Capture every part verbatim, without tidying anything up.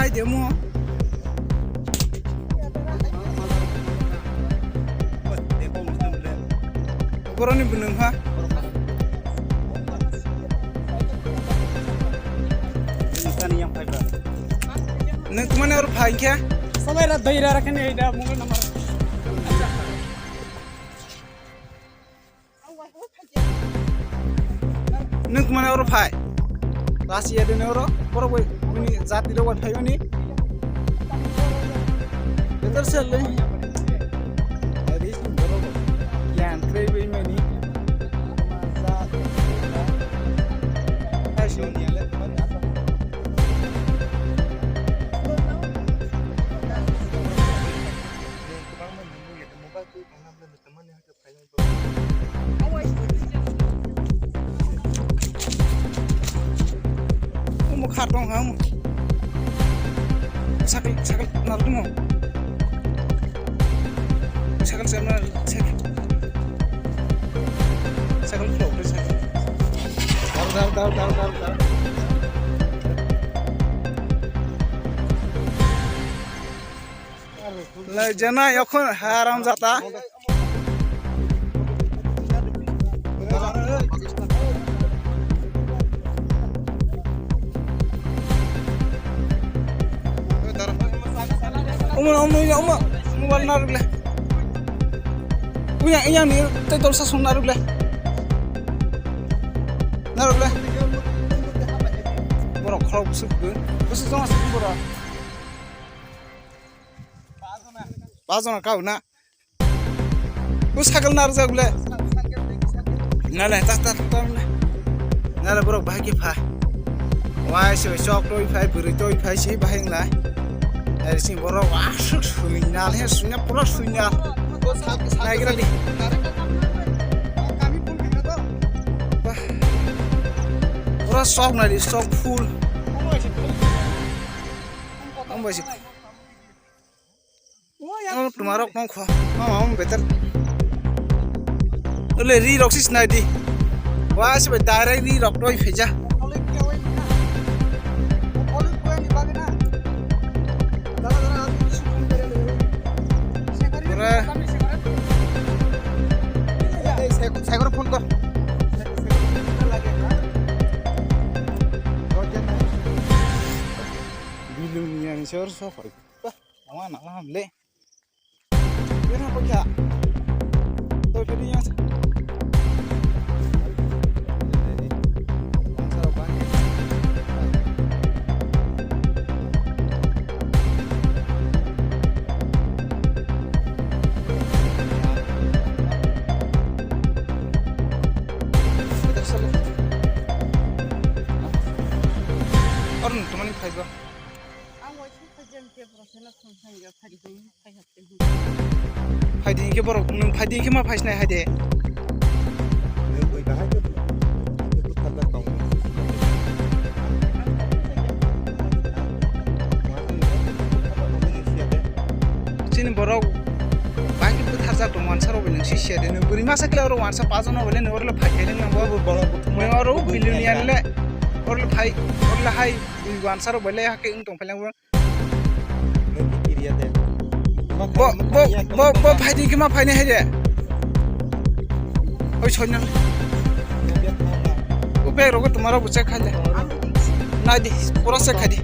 Demo. Boroni bwnwng ha. Nwng twmani oro phai khe? Samai ra dai ra khe nei da mungwi namar. Nwng twmani oro phai. Russia de oro, borok bai bini jati rok bai phai oni. Better sell le. Ari sing borok. Yan krei bai mani. Ai sing. Omo kha tong ha omo. Sakal, sakal nar dumo. Sakal sem nar, sakal. Sakal khlok de sakal. Dar, dar, dar. Lai jana yakhon haram jata. Omo, omo, omo, mobile narwk le. Uya, uya ni tei dolsa song narwk le. Narwk le. Borok khorok bwswk bwswk jong aswk borok. Pajona kau na. Bo sakal narjak le. Nale ta ta ta na. Nale borok bahai ke pha. Wai se chok toi phai bwrwi toi phai si bahai nglai. Ai sing borok aswk sui nal he sunya pura sui nal. Naigra di. Bah. Pura sok nai di sok full. Ang bai si. Oh, tumarok nong kho. Mama, mama, better. Ole ri rok sis nai di. Wa, se bai direct ri rok toi pheja. Pura. Sai koro phone kor. Bilung ni ani sor so khoi. Bah, mama na ham le. Kena paikha. Toi phedi yang. Orni tumani phaiba. Ang waisa khaijam ke borok sela thong thang ya phari thang khai hapte. Phaidi hinkhe borok, nwng phaidi hinkhe ma phaisnai hai de. Nwng bui kahai khe bui kahai khe bui thapjak tong. Chini borok bangkhe bwtharjak tong wansa rok bai nwng si siya de. Nwng bwrwi masa khe oro wansa pajono bai le nwng oro le phai khe nwng bo. Nwng oro billionaire le oro le phai oro le hai bui wansa rok bai le hakhe wng tong phai lang bo. Bo, bo, bo, bo phaidi khe ma phainai hai de. Oi, soinal. Bo bag rogo tumaro bo check khai de. Nai di, pura check khai di.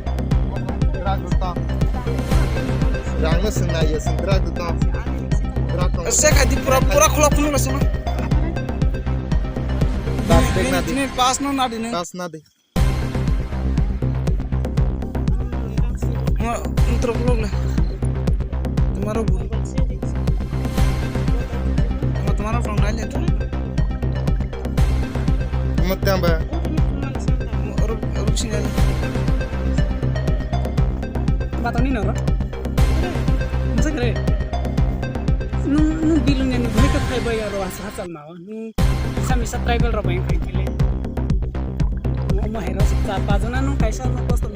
Rang no swngnai ya, swng kwrak dwtong. Check khai di, pura, pura khulok phunuk la swngo. Pass dek na di. Pass no na di nung. Pass na di. Tro vlog na. Tomorrow bu. Tomorrow vlog na le. Mo tamba. Oro oro sini. Batang ni noro. Masa kere. Nung nung bilung ni nung bhai ka khai bai aro asa hachal ma. Nung misa misa tribal rok bai khai kile. Mo mo hero sa pajona nung kaisa nung kosto.